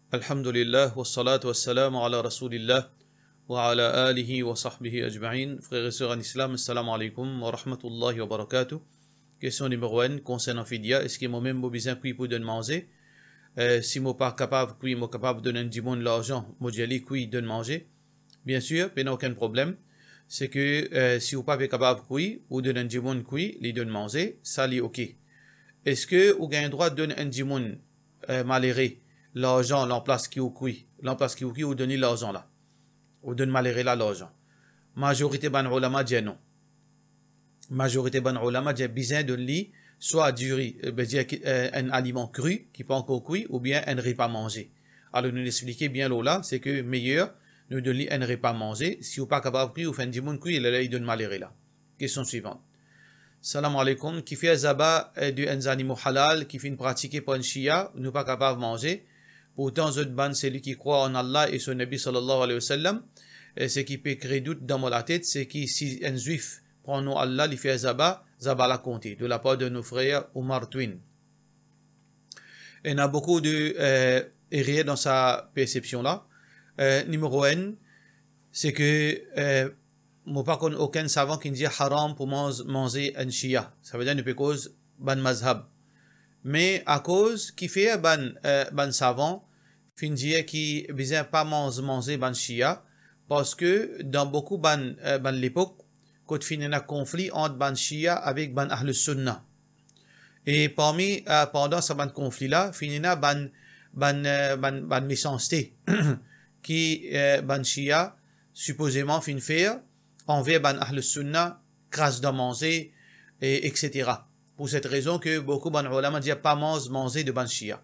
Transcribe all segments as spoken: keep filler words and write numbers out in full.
Alhamdulillah, wassalatu wassalamu ala Rasoulillah, wa ala alihi wa sahbihi ajmain. Frer e ser an Islam, assalamu alaikum wa rahmatullahi wa barakatuh. Kestion nimero enn, konsernan fidya, eski mo mem mo bizin kwi pou donn manze? Eh, si mo pa kapav kwi, mo kapav donn enn dimoun larzan, mo dir li kwi, donn manze? Biensir, pena okenn problem. Seki, eh, si ou pa pe kapav kwi, ou donn enn dimoun kwi, li donn manze, sa li oke. Eski ou gagn drwa donn enn dimoun, eh, malere, larzan, lanplas ki ou kwi, lanplas ki ou kwi, ou donn li larzan la? Ou donn malere la larzan? Mazorite bann oulama dir non. Mazorite bann oulama dir bizin donn li swa diri, eh, vedir ki, eh, enn aliman kri ki pa ankor kwi, oubien enn repa manze. Alor, nou explike bien lor la, seki meyer nou donn li enn repa manze. Si ou pa kapav kwi, ou fer enn dimoun kwi, lerla li donn malere la. Kestion swivan. Salam alaikum, kifer zaba, eh, de enn zanimo halal ki finn pratike par enn Shia, nou pa kapav manze? Pourtan, zot bann seli ki krwar an Allah e so Nabi sallallahu alayhi wa sallam, eh, seki pe kre dout dan mo latet, seki si enn Zwif pran nom Allah, li fer zaba, zaba la konte, de lapar de nou frer Omar Twin. Ena boukou de, eh, erer dan sa persepsion la. Eh, nimero enn, seki, eh, mo pa konn okenn savan ki dir haram pou manz, manze enn Shia. Savedir nou pe koz bann mazhab. Me akoz kifer bann, eh, bann savan finn dir ki bizin pa manz manze bann Shia? Parski dan boukou bann, eh, bann lepok, kot finn ena konfli ant bann Shia avek bann Ahlus Sunna. E parmi, eh, pandan sa bann konfli la, finn ena bann, bann, eh, bann, bann mesanste ki, eh, bann Shia sipozeman finn fer anver bann Ahlus Sunna, kras dan manze, e, etsetera. Pou set rezon ki boukou bann oulama dir pa manz manze de bann Shia.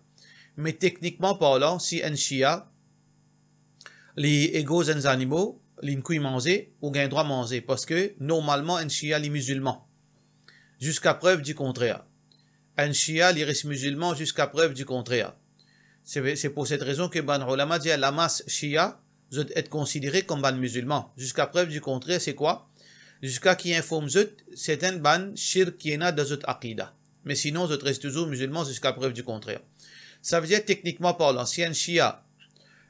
Me teknikman parlan, si enn Shia li egorz enn zanimo, linn kwi manze, ou gagn drwa manze, parski normalman enn Shia li mizilman. Ziska prev di kontrer. Enn Shia li res mizilman ziska prev di kontrer. Se, se pou set rezon ki bann oulama dir lamas Shia, zot et konsidere kom bann mizilman. Ziska prev di kontrer, se kwa? Ziska ki inform zot sertin bann shirk ki ena dan zot akida. Me sinon, zot res touzour mizilman ziska prev di kontrer. Savedir, teknikman parlan, si enn Shia,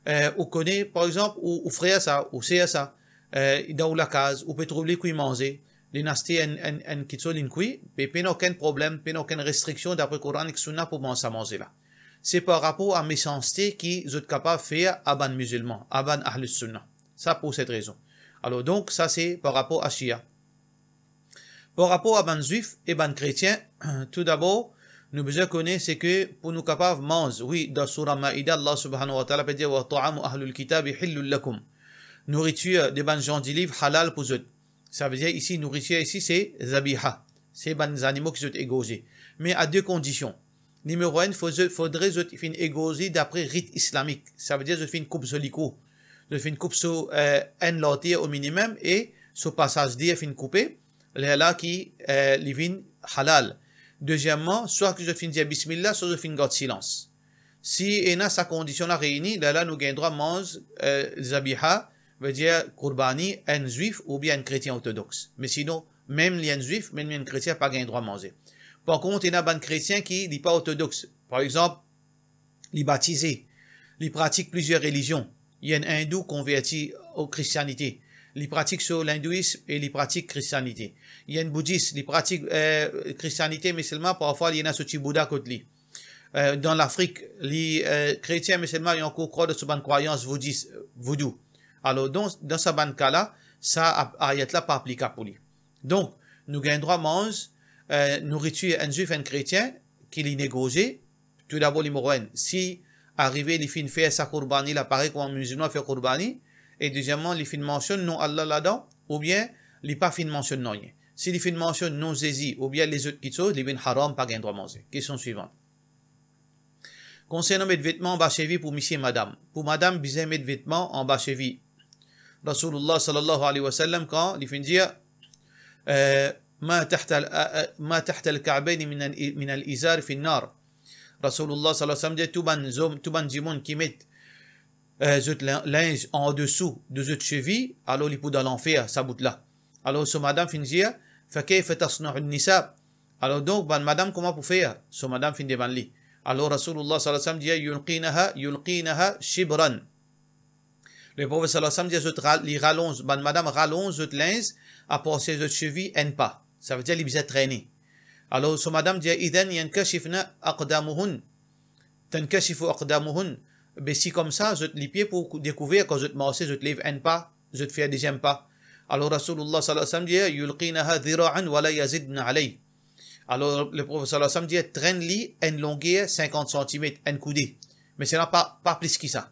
eh, ou kone, par exanp, ou, ou frer sa, ou ser sa, eh, dan ou lakaz, ou pe trouv li kwi manze, linn aste enn, enn, enn kitsoz, linn kwi, pe, pena okenn problem, pena okenn restriksion dapre Koran ek Sunna pou manz sa manze la. Se par rapor a mesanste ki zot kapav fer a bann mizilman, a bann Ahlus Sunna. Sa pou set rezon. Alor donk, sa se par rapor a Shia. Par rapor a bann Zwif e bann kretien, toudabor, nou bizin kone seki pou nou kapav manz, wi, dan Soura Maida, Allah Subhanahu wa Ta'ala pe dir, "Wa ta'amu ahlul kitabi hillul lakum." Nouritir de bann zan diliv halal pou zot. Savedir isi, nouritir isi, se zabiha. Se bann zanimo ki zot egorze. Me a de kondision. Nimero enn, fo zot, fodre zot finn egorz li dapre rit islamik. Savedir zot finn koup so likou. Zot finn koup so, eh, enn larter o minimem e so pasaz ler finn koupe. Lerla ki, eh, li vinn halal. Dezieman, swa ki zot finn dir bismillah, swa zot finn gard silans. Si ena sa kondision la reyini, lerla nou gagn drwa manz, eh, zabiha, vedir kourbani, enn Zwif oubien enn kretien ortodoks. Me sinon, mem li enn Zwif, mem li enn kretien, pa gagn drwa manze. Par kont, ena bann kretien ki li pa ortodoks. Par exanp, li batize, li pratik plizier relizion. Li enn Indou konverti o kristianite. Li pratik so lindouism e li pratik kristianite. Li enn boudis, li pratik, eh, kristianite, me selman parfwa li ena so ti Bouda kot li. Eh, dan Lafrik, li, eh, kretien, me selman li ankor krwar dan so bann krwayans voudis, voudou. Alor, dan, dan sa bann ka la, sa ap-, ayat la pa aplikab pou li. Donk, nou gagn drwa manz, eh, nouritir enn Zwif, enn kretien, ki linn egorze, toudabor, nimero enn, si arive li finn fer sa kourbani la, parey kouma mizilman fer kourbani, e dezieman, li finn mansionn nom Allah ladan, oubien li pa finn mansionn nanye. Si li finn mansionn nom Zezi oubien lezot kitsoz, li vinn haram, pa gagn drwa manze. Kestion swivan. Konsernan met vetman anba sevi pou misie, madam. Pou madam bizin met vetman anba sevi. Rasoulullah sallallahu alayhi wa sallam, kan li finn dir, eh, "Ma tahta al-, eh, eh, ma tahta al-ka'bayn min al-, min al-izar fi an-nar." Rasoulullah sallallahu alayhi wa sallam dir, tou bann zom, tou bann dimoun ki met, eh, zot lin-, linz andesou de zot sevi, alor li pou dan lanfer, sa bout la. Alor so madam finn dir, "Fa kayfa tasna'u an-nisa?" Alor donk, bann madam kouma pou fer? So madam finn demann li, Alor Rasoulullah sallallahu alayhi wa sallam dir, yulqinaha, yulqinaha shibran. Leprofet sallallahu alayhi wa sallam dir, zot ra-, li ralonz, bann madam ralonz zot linz, apar se zot sevi enn pa. Savedir li bizin trene. Alor so madam dir, idhan yankashifna aqdamuhun, tankashifu aqdamuhun. Be si koumsa, zot lipie pou dekouver, kan zot marse, zot lev enn pa, zot fer deziem pa. Alor Rasoulullah sallallahu alayhi wa sallam dir, yulqinaha dhira'an wa la yazidna alayh. Alor Leprofet sallallahu alayhi wa sallam dir, trenn li enn longer sinkant santimet, enn koude. Me selman pa, pa plis ki sa.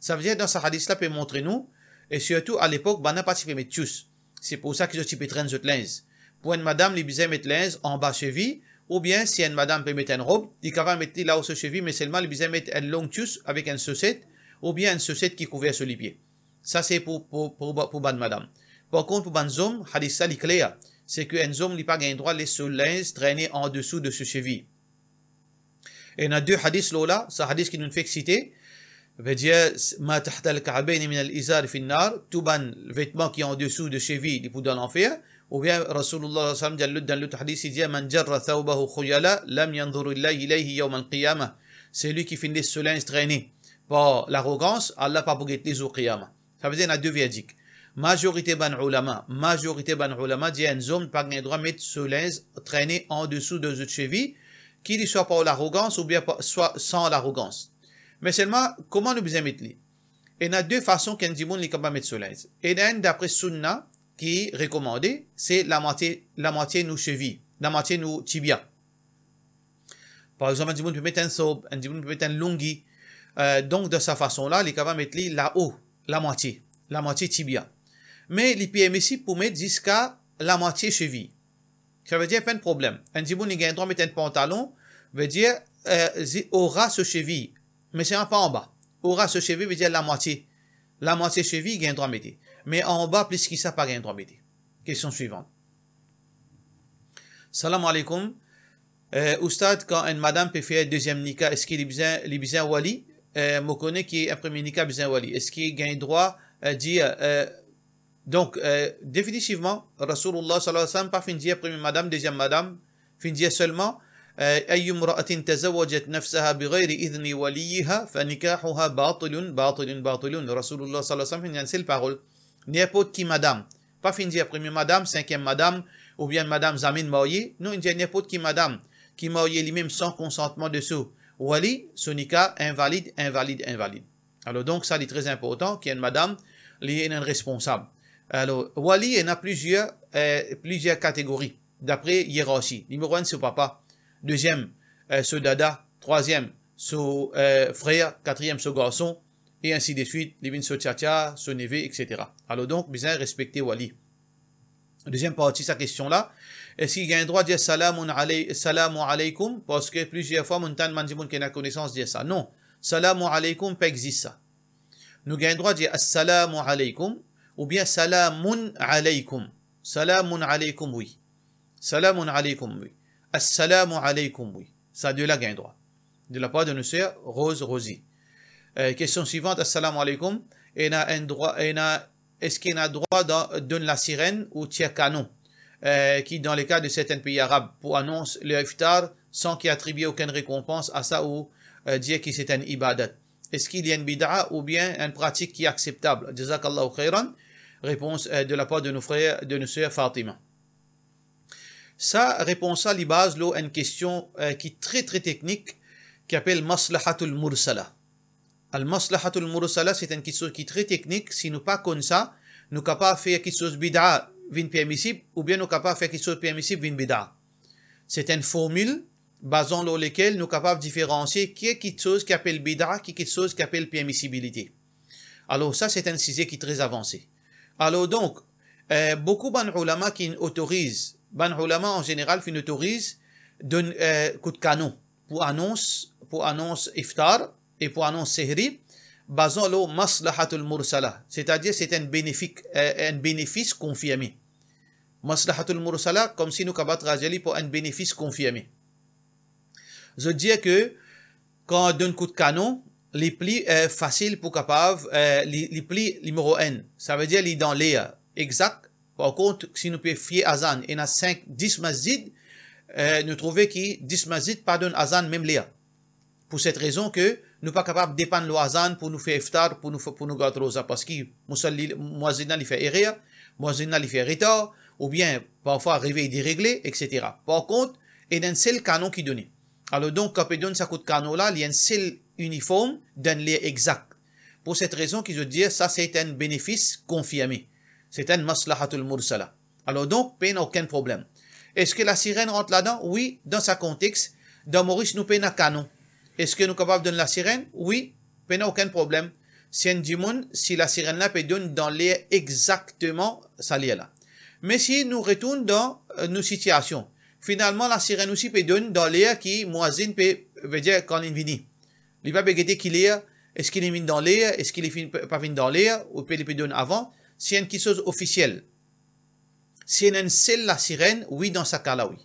Savedir dan sa hadis la pe montre nou, e sirtou alepok, bann-la pa ti pe met tious. Se pou sa ki zot ti pe trenn zot linz. Pou enn madam, li bizin met linz anba sevi, oubien si enn madam pe met enn rob, li kapav met li lao so sevi, me selman li bizin met enn long tious avek enn soset, oubien enn soset ki kouver so lipie. Sa se pou, pou, pou, pou bann madam. Par kont, pou bann zom, hadis la li kler, se ki enn zom li pa gagn drwa les so linz trene andesou de so sevi. Ena de hadis lor la, sa hadis ki nou fek site, vedir, ma tahta al-ka'bayn min al-izar fi an-nar, tou bann vetman ki andesou de sevi, li pou dan lanfer, oubien Rasoulullah sallallahu alayhi wa sallam, dan lot, dan lot hadis, li dir, man jarra thawbahu khuyala, lam yanzur Allahu ilayhi yawm al-qiyamah. Selwi ki finn les so linz trene par larogans, Allah pa pou get li zour qiyama. Savedir ena de verdik. Mazorite bann oulama, mazorite bann oulama dir enn zom pa gagn drwa met so linz trene andesou de zot sevi, ki li swa par larogans oubien pa, swa san larogans. Me selman, kouma nou bizin met li? Ena de fason ki enn dimoun li kapav met so linz. Ena enn dapre sounna ki rekomande, se lamwatie, lamwatie nou sevi, lamwatie nou tibia. Par exanp, enn dimoun pe met enn thawb, enn dimoun pe met enn loungi. Eh, donk, dan sa fason la, li kapav met li lao, lamwatie, lamwatie tibia. Me li permisib pou met ziska lamwatie sevi. Savedir, pa enn problem. Enn dimoun, li gagn drwa met enn pantalon, vedir, eh, zi-, ora so sevi. Me selman pa anba. Ora so sevi, vedir lamwatie. Lamwatie sevi, li gagn drwa mete. Me anba, plis ki sa, pa gagn drwa mete. Kestion swivan. Salam aleykoum. Eh, Oustad, kan enn madam pe fer deziem nika, eski li bizin, li bizin wali? Eh, mo kone ki enn premie nika bizin wali. Eski gagn drwa, eh, dir, eh, donk, eh, definitivman, Rasoulullah sallallahu alayhi wa sallam pa finn dir premie madam, deziem madam, finn dir selman, eh, ayyu mra'atin tazawwajat nafsaha bighayri idhni waliyyiha, fa nikahuha batilun, batilun, batilun. Rasoulullah sallallahu alayhi wa sallam finn dir enn sel parol. Ninport ki madam, pa finn dir premie madam, sinkiem madam, oubien madam zame marye. Non, li dir ninport ki madam ki marye limem san konsantman de so wali, so nika invalid, invalid, invalid. Alor donk, sa li tre inportan, ki enn madam, li ena enn responsab. Alor, wali, ena plizier, eh, plizier kategori, dapre ierarsi. Nimero enn, so papa. Deziem, eh, so dada. Trwaziem, so, eh, frer. Katriem, so garson. E ainsi de suite, li vinn so tiatia, so neve, et cetera. Alor donk, bizin respekte wali. Deziem parti sa kestion la, eski gagn drwa dir salamun alay-, salamu alaykum? Parski plizier fwa, mo'nn tann bann dimoun ki ena konesans dir sa. Non, salamu alaykum pa exist sa. Nou gagn drwa dir assalamu alaykum oubien salamun alaykum. Salamun alaykum, wi. Salamun alaykum, wi. Assalamu alaykum, wi. Sa de la gagn drwa. De lapar de nou ser Rose Rosie. Eh, kestion swivan, assalamu alaykoum. Ena enn drwa, ena, eski ena drwa dan, donn lasirenn ou tir kanon, eh, ki dan le ka de sertenn pei arab, pou anons ler iftar san ki atribie okenn rekonpans a sa ou, eh, dir ki se enn ibadat? Eski li enn bid'a oubien enn pratik ki akseptab? Jazakallahu khairan. Repons, eh, de lapar de nou frer, de nou ser Fatima. Sa repons la, li baz lor enn kestion, eh, ki tre, tre teknik, ki apel maslahatul mursala. Al maslahatul mursala, se enn kiksoz ki tre teknik. Si nou pa konn sa, nou kapav fer kiksoz bid'a vinn permisib, oubien nou kapav fer kiksoz permisib vinn bid'a. Se enn formil bazan lor lekel nou kapav diferansie ki kiksoz ki apel bid'a, ki kiksoz ki apel permisibilite. Alor sa, se enn size ki tre avanse. Alor donk, eh, boukou bann oulama ki otoriz, bann oulama an zeneral finn otoriz donn, eh, kout kanon pou anons, pou anons iftar e pou anons sehri, bazan lor maslahatul mursala, setadir se enn benefik, eh, enn benefis konfirme. Maslahatul mursala, koumsi nou kapav tradwir li par enn benefis konfirme. Zot dir ke kan donn kout kanon, li pli, eh, fasil pou kapav, eh, li, li pli nimero enn. Savedir li dan ler, exak. Par kont, si nou pe fie azan, ena sink, dis masjid, eh, nou trouve ki dis masjid pa donn azan mem ler. Pou set rezon ke nou pa kapav depann lor azan pou nou fer iftar, pou nou, pou nou gard roza, parski musalli, muazin la li fer erer, muazin la li fer retar, oubien parfwa revey deregle, etsetera. Par kont, ena enn sel kanon ki done. Alor donk, kan pe donn sa kout kanon la, li enn sel iniform, dan ler egzak. Pou set rezon ki zot dir, sa se enn benefis konfirme. Se enn maslahatul mursala. Alor donk, pena okenn problem. Eski lasirenn rant ladan? Wi, dan sa kontex, dan Moris nou pena kanon. Eski nou kapav donn lasirenn? Wi, pena okenn problem. Si enn dimoun, si lasirenn la pe donn dan ler egzakteman sa ler la. Me si nou retourn dan, eh, nou sitiasion, finalman lasirenn osi pe donn dan ler ki muazin pe, vedir kan li vini. Li pa pe gete ki ler, eski li vinn dan ler, eski li finn, pa vinn dan ler, oubien li pe donn avan, si enn kiksoz ofisiel. Si ena enn sel lasirenn, wi, dan sa ka la, wi.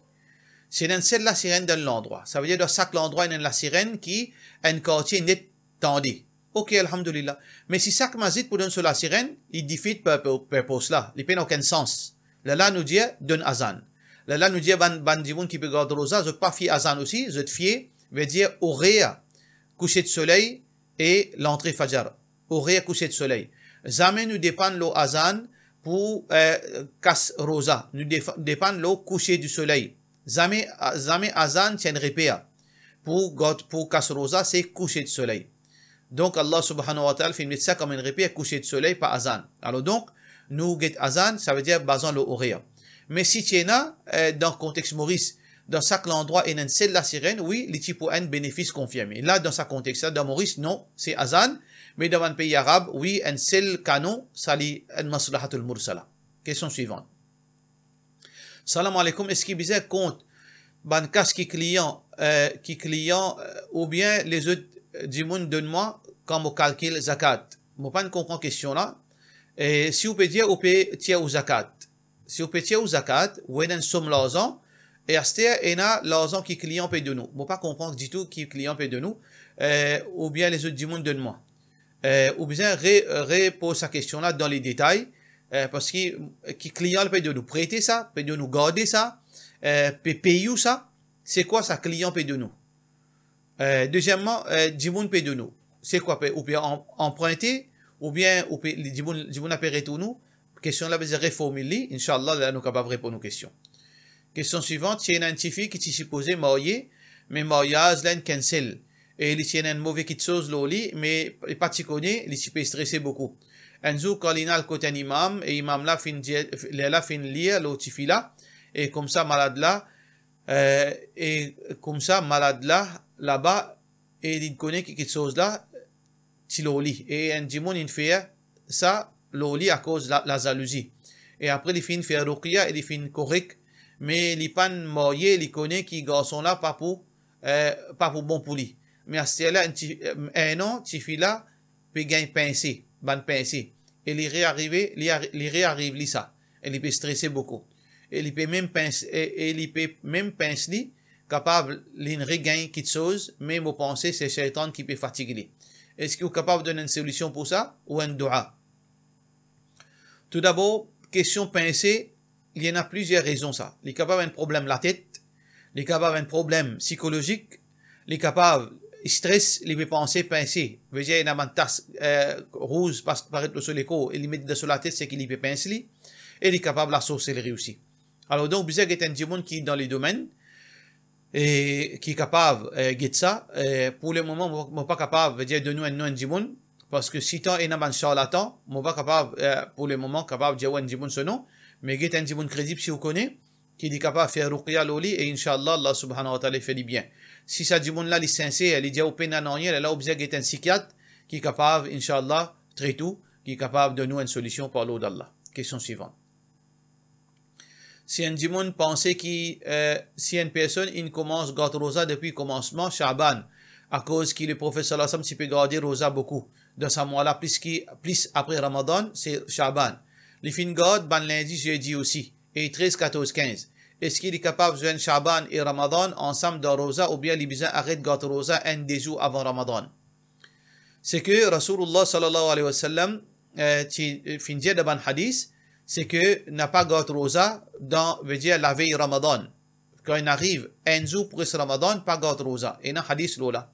Si ena enn sel lasirenn dan landrwa. Savedir, dan sak landrwa, ena enn lasirenn ki enn kartie net tande. Ok, alhamdulillah. Me si sak mazit pou donn so lasirenn, li defeat pur-, pur-, purpose la. Li pena okenn sans. Lerla nou dir, donn azan. Lerla nou dir, bann, bann dimoun ki pe gard roza, zot pa fie azan osi, zot fie, vedir, orer kouser de soley e lantre fajar. Orer kouser de soley. Zame nou depann lor azan pou, eh, kas roza. Nou defa-, depann lor kouser di soley. Zame, zame azan ti enn reper pou gard, pou kas roza, se kouser di soley. Donk, Allah subhanahu wa ta'ala finn met sa kom enn reper, kouser di soley, pa azan. Alor donk, nou get azan, savedir bazan lor orer. Me si ti ena, eh, dan kontex Moris, dan sak landrwa ena enn sel lasirenn, wi, li ti pou enn benefis konfirme. La, dan sa kontex la, dan Moris, non, se azan, me dan bann pei arab, wi, enn sel kanon, sa li enn maslahatul mursala. Kestion swivan. Salam aleykoum, eski bizin kont bann kas ki klian, eh, ki klian, eh, oubien lezot dimoun donn mwa kan mo kalkil zakat? Mo pa'nn konpran kestion la. E si ou pe dir ou pe tir ou zakat. Si ou pe tir ou zakat, ou ena enn som larzan, e aster ena larzan ki klian pe donn ou. Mo pa konpran ditou ki klian pe donn ou, eh, oubien lezot dimoun donn mwa. Eh, ou bizin re-, repoz sa kestion la dan le detay, eh, parski, eh, ki klian pe donn ou prete sa, pe donn ou garde sa, eh, pe pey ou sa, se kwa sa klian pe donn ou? Eh, dezieman, eh, dimoun pe donn ou. Se kwa pe, ou pe an-, anprinte, oubien ou pe, li dimoun, dimoun la pe retourn ou? Kestion la bizin reformil li, inshallah, la nou kapav reponn ou kestion. Kestion swivan, ti ena enn tifi ki ti sipoze marye, me maryaz la inn cancel. E li ti ena enn move kiksoz lor li, me li pa ti kone, li ti pe strese boukou. Enn zour, kan li'nn al kot enn imam, e imam la finn dir, lerla finn lir lor tifi la, e koumsa malad la, eh, e koumsa malad la, laba, e li'nn kone ki kiksoz la ti lor li. E enn dimoun inn fer sa lor li akoz la, lazalouzi. E apre li finn fer ruqya e li finn korek, me li pa'nn marye, li kone ki garson la pa pou, eh, pa pou bon pou li. Me aster la, enn ti, eh, enn an, tifi la pe gagn pinse, bann pinse. E li rearive, li ari-, li reariv li sa. E li pe strese boukou. E li pe mem pins, e, e li pe mem pins li, kapav li'nn regagn kiksoz, me mo panse se Seytan ki pe fatig li. Eski ou kapav donn enn solision pou sa ou enn doua? Toudabor, kestion pinse, li ena plizier rezon sa. Li kapav enn problem latet, li kapav enn problem sikolozik, li kapav stres, li pe panse pinse, vedir ena bann tas, eh, rouz pas, paret lor so lekor, e li met dan so latet seki li pe pins li, e li kapav lasorselri osi. Alor donk, bizin get enn dimoun ki dan le domenn, e ki kapav, eh, get sa. Eh, pou le moman, mo, mo pa kapav, vedir, donn ou enn nom enn dimoun, parski sitan ena bann sharlatan, mo pa kapav, eh, pou le moman, kapav dir ou enn dimoun so nom, me get enn dimoun kredib si ou kone, ki li kapav fer ruqya lor li, e inshallah, Allah subhanahu wa ta'ala fer li bien. Si sa dimoun la, li sinser, li dir ou pena nanye, lerla ou bizin get enn sikiat ki kapav, inshallah, tret ou, ki kapav donn ou enn solision par lord Allah. Kestion swivan. Si enn dimoun panse ki, eh, si enn personn inn koumans gard roza depi koumansman Shaban, akoz ki Leprofet sallallahu alayhi wa sallam ti pe garde roza boukou dan sa mwa la, plis ki, plis apre Ramadan, se Shaban. Li finn gard bann lindi, zedi osi, e trez, katorz, kinz. Eski li kapav zwenn Shaban e Ramadan ansam dan roza, oubien li bizin aret gard roza enn de zour avan Ramadan? Seki Rasoulullah sallallahu alayhi wa sallam, eh, ti, eh, finn dir dan bann hadis, seki napa gard roza dan, vedir lavey Ramadan. Kan inn ariv enn zour pou res Ramadan, pa gard roza. Ena hadis lor la.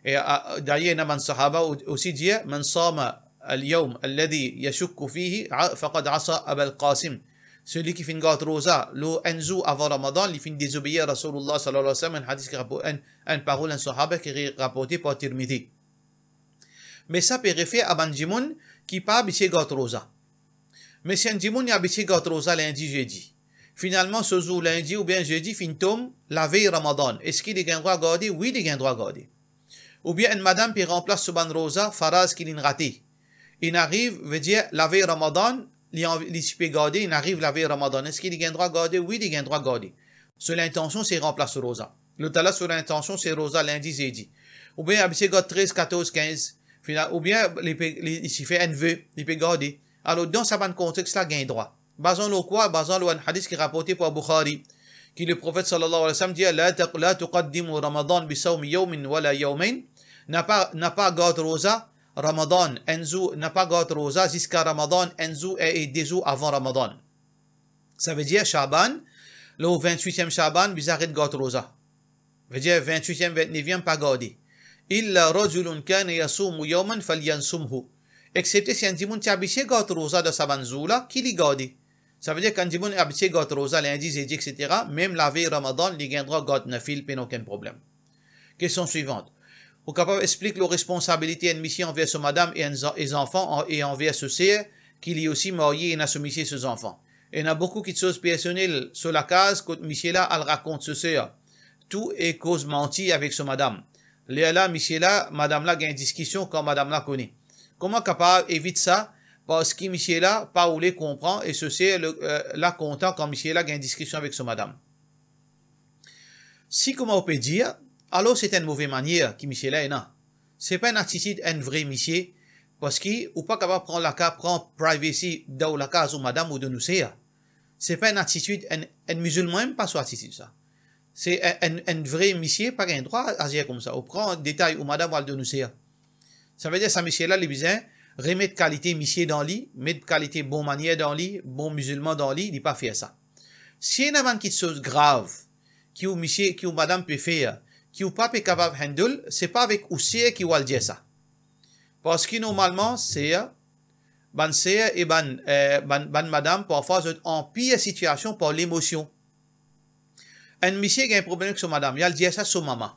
E, a, a, dayer, ena bann sahaba o-, osi dir, "Man sama al-yawm alladhi yashukku fihi, a, faqad asa Abal Qasim." Seki finn gard roza lor enn zour avan Ramadan, li finn dezobeir Rasoulullah sallallahu alayhi wa sallam, enn hadis ki rapo-, enn, enn parol enn sahaba ki re-, raporte par Tirmidhi. Me sa pe refer a bann dimoun ki pa abitie gard roza. Me si enn dimoun li abitie gard roza lindi, zedi, finalman so zour lindi oubien zedi finn tom lavey Ramadan, eski li gagn drwa garde? Wi, li gagn drwa garde. Oubien enn madam pe ranplas so bann roza faraz ki linn rate. Inn ariv, vedir lavey Ramadan, li anvi, li ti pe garde, inn ariv lavey Ramadan, eski li gagn drwa garde? Wi, li gagn drwa garde. So lintansion se ranplas so roza. Lotala so lintansion se roza lindi, zedi. Oubien abitie gard trez, katorz, kinz, fina-, oubien li pe, li, li ti fer enn ve, li pe garde. Alor, dan sa bann kontex la, gagn drwa. Bazan lor kwa? Bazan lor enn hadis ki raporte par Bukhari, ki Leprofet sallallahu alayhi wa sallam dir, "La taq-, la tuqaddimu Ramadan bi sawmi yawmin wala yawmayn." Napa, napa gard roza Ramadan enn zour, napa gard roza ziska Ramadan enn zour e, e de zour avan Ramadan. Savedir Shaban, lor vintwitiem Shaban, bizin aret gard roza. Vedir vintwitiem, vintneviem pa garde. "Illa rajulun kana yasumu yawman falyasumhu." Exsepte si enn dimoun ti abitie gard roza dan sa bann zour la, ki li garde. Savedir kan dimoun abitie gard roza lindi, zedi, et cetera, mem lavey Ramadan, li gagn drwa gard nafil, pena okenn problem. Kestion swivant. Ou kapav explik lor responsabilite enn misie anver so madam e enn zan-, e zanfan an-, e anver so ser, ki li osi marye, ena so misie, so zanfan. Ena boukou kitsoz personel so lakaz kot misie la al rakont so ser tou e koz manti avek so madam. Lerla misie la, madam la gagn diskision kan madam la kone. Kouma kapav evit sa? Parski misie la pa oule konpran e so ser le, eh, la kontan kan misie la gagn diskision avek so madam. Si kouma ou pe dir, alor se enn move manier ki misie la ena. Se pa enn atitid enn vre misie, parski ou pa kapav pran laka-, pran privacy dan ou lakaz ou madam ou donn ou ser. Se pa enn atitid enn, enn mizilman mem pa so atitid sa. Se enn, enn, enn vre misie pa gagn drwa azir koumsa. Ou pran detay ou madam ou al donn ou ser. Savedir sa misie la, li bizin remet kalite misie dan li, met kalite bon manier dan li, bon mizilman dan li, li pa fer sa. Si ena bann kitsoz grav ki ou misie, ki ou madam pe fer, ki ou pa pe kapav handle, se pa avek ou ser ki ou al dir sa. Parski normalman, ser, bann ser e bann, eh, bann, bann madam, parfwa zot anpir sitiasion par lemosion. Enn misie gagn problem ek so madam, li al dir sa so mama.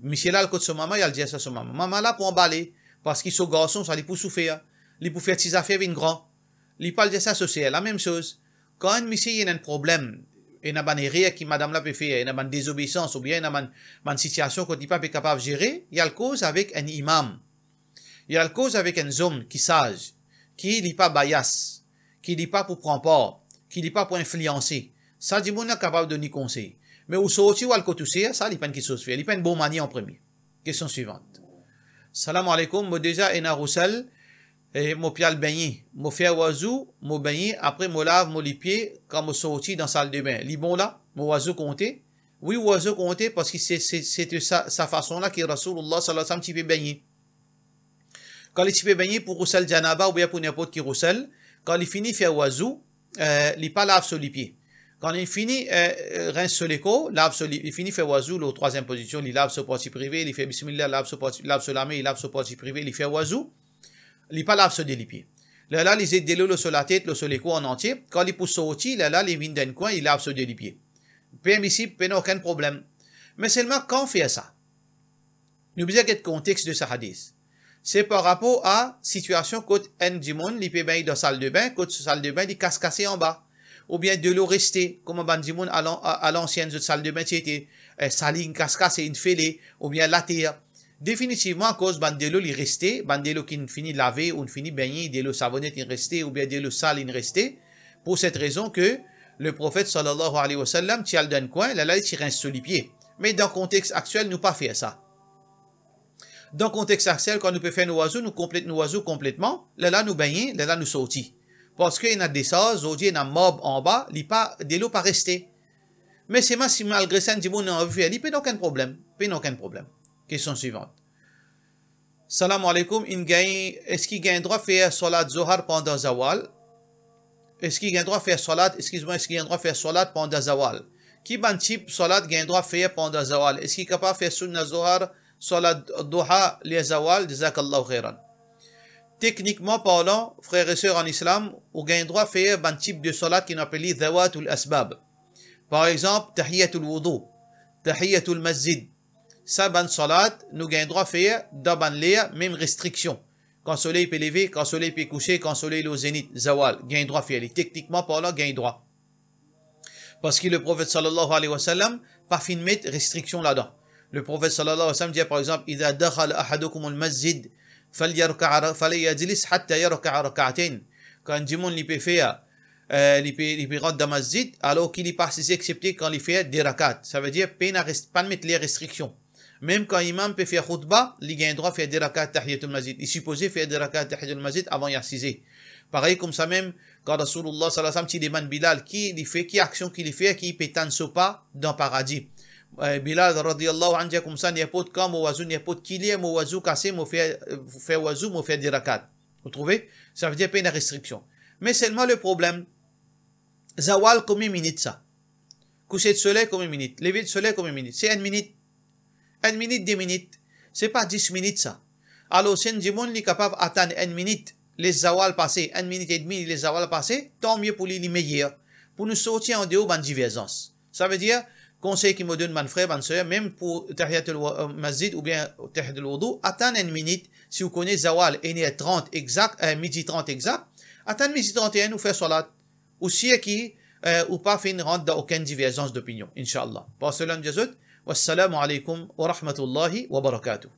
Misie la al kot so mama, li al dir sa so mama. Mama la pou anbale, parski so garson sa, li pou soufer, li pou fer ti zafer vinn gran. Li pa al dir sa so ser, lamem soz. Kan enn misie ena enn problem, ena bann erer ki madam la pe fer, ena bann dezobeisans, oubien ena bann, bann sitiasion kot li pa pe kapav zere, li al koz avek enn imam. Li al koz avek enn zom ki saz, ki li pa bias, ki li pa pou pran par, ki li pa pou inflianse. Sa dimoun la kapav donn li konsey. Me ou sorti, ou al kot ou ser, sa li pa enn kitsoz fer, li pa enn bon manier an premie. Kestion swivant. Salam aleykoum, mo deza ena rousel, e mo pe al begne. Mo fer wazou, mo begne, apre mo lav mo lipie kan mo sorti dan saldebin. Li bon la? Mo wazou konte? Wi, wazou konte, parski se, se, se de sa, sa fason la ki Rasoulillah sallallahu alayhi wa sallam ti pe begne. Kan li ti pe begne pou rousel janaba oubien pou ninport ki rousel, kan li fini fer wazou, eh, li pa lav so lipie. Kan li fini, eh, rins so lekor, lav so li-, li fini fer wazou lor trwaziem pozision, li lav so parti prive, li fer bismillah, lav so parti, lav so lame, li lav so parti prive, li fer wazou, li pa lav so de lipie. Lerla li zet delo lor so latet, lor so lekor an antie, kan li pou sorti, lerla li vinn dan enn kwin, li lav so de lipie. Permisib, pena okenn problem. Me selman kan fer sa? Nou bizin get kontex de sa hadis. Se par rapor a sitiasion kot enn dimoun, li pe begne dan saldebin, kot so saldebin, li kas-kase anba. Oubien delo reste, kouma bann dimoun alan-, a, alansienn, zot saldebin ti ete, eh, sali, inn kas-kase, inn fele, oubien later. Definitivman, akoz bann delo li reste, bann delo ki'nn fini lave, ou'nn fini begne, delo savonet inn reste, oubien delo sal inn reste, pour cette raison que Leprofet sallallahu alayhi wa sallam ti al dan enn kwin, lerla li ti rins so lipie. Me dan kontex aktiel, nou pa fer sa. Dan kontex aktiel, kan nou pe fer nou wazou, nou konplet nou wazou konpletman, lerla nou begne, lerla nou sorti. Parski ena desarz, zordi ena marb anba, li pa, delo pa reste. Me selman si malgre sa enn dimoun anvi fer li, pena okenn problem, pena okenn problem. Kestion swivant. Salam aleykoum, inn gagn, eski gagn drwa fer swalat Zohar pandan zawal? Eski gagn drwa fer swalat, eskiz mwa, eski gagn drwa fer swalat pandan zawal? Ki bann tip swalat gagn drwa fer pandan zawal? Eski kapav fer sounna Zohar, salat duha ler zawal, jazakallahu khairan. Teknikman parlan, frer e ser an islam, ou gagn drwa fer bann tip de salat ki nou apel li zawatul asbab. Par exanp, tahiyatul wudou, tahiyatul masjid. Sa bann salat, nou gagn drwa fer dan bann ler, mem restriksion. Kan soley pe leve, kan soley pe kouse, kan soley lor zenit, zawal, gagn drwa fer li. Teknikman parlan, gagn drwa. Parski Leprofet sallallahu alayhi wa sallam pa finn met restriksion ladan. Leprofet sallallahu alayhi wa sallam dir, par exanp, "Idha dakhala ahadukumul masjid, falyarka', falyajlis hatta yarka'a rak'atayn." Kan dimoun li pe fer, eh, li pe, li pe rant dan masjid, alor ki li pa asize exsepte kan li fer de rakat. Savedir, pena rest-, pa met ler restriksion. Mem kan imam pe fer khoutba, li gagn drwa fer de rakat tahiyatul masjid. Li sipoze fer de rakat tahiyatul masjid avan li asize. Parey koumsa mem, kan Rasoulullah sallallahu alayhi wa sallam ti demann Bilal ki li fer, ki aksion ki li fer ki pe tann so pa dan paradi. Eh, Bilal radiyallahu anhu dir koumsa, "Ninport kan mo wazou, ninport ki ler mo wazou kase, mo fer, fer wazou, mo fer de rakat." Ou trouve? Savedir pena restriksion. Me selman le problem, zawal konbien minit sa? Kouser de soley konbien minit? Lever de soley konbien minit? Se enn minit. Enn minit, de minit. Se pa dis minit sa. Alor, si enn dimoun li kapav atann enn minit, les zawal pase, enn minit edmi, les zawal pase, tanmie pou li, li meyer. Pou nou sorti andeor bann diverzans. Savedir, konsey ki mo donn bann frer, bann ser, mem pou tahiyatul wa-, euh, masjid oubien tahiyatul wudou, atann enn minit, si ou kone zawal enn er trant exak, eh, midi trant exak, atann midi trant e enn ou fer salat. Ou sir ki, eh, ou pa finn rant dan okenn diverzans dopinion, inshallah. Par selon Dieu zot, wassalamu alaykum wa rahmatullahi wa barakatuh.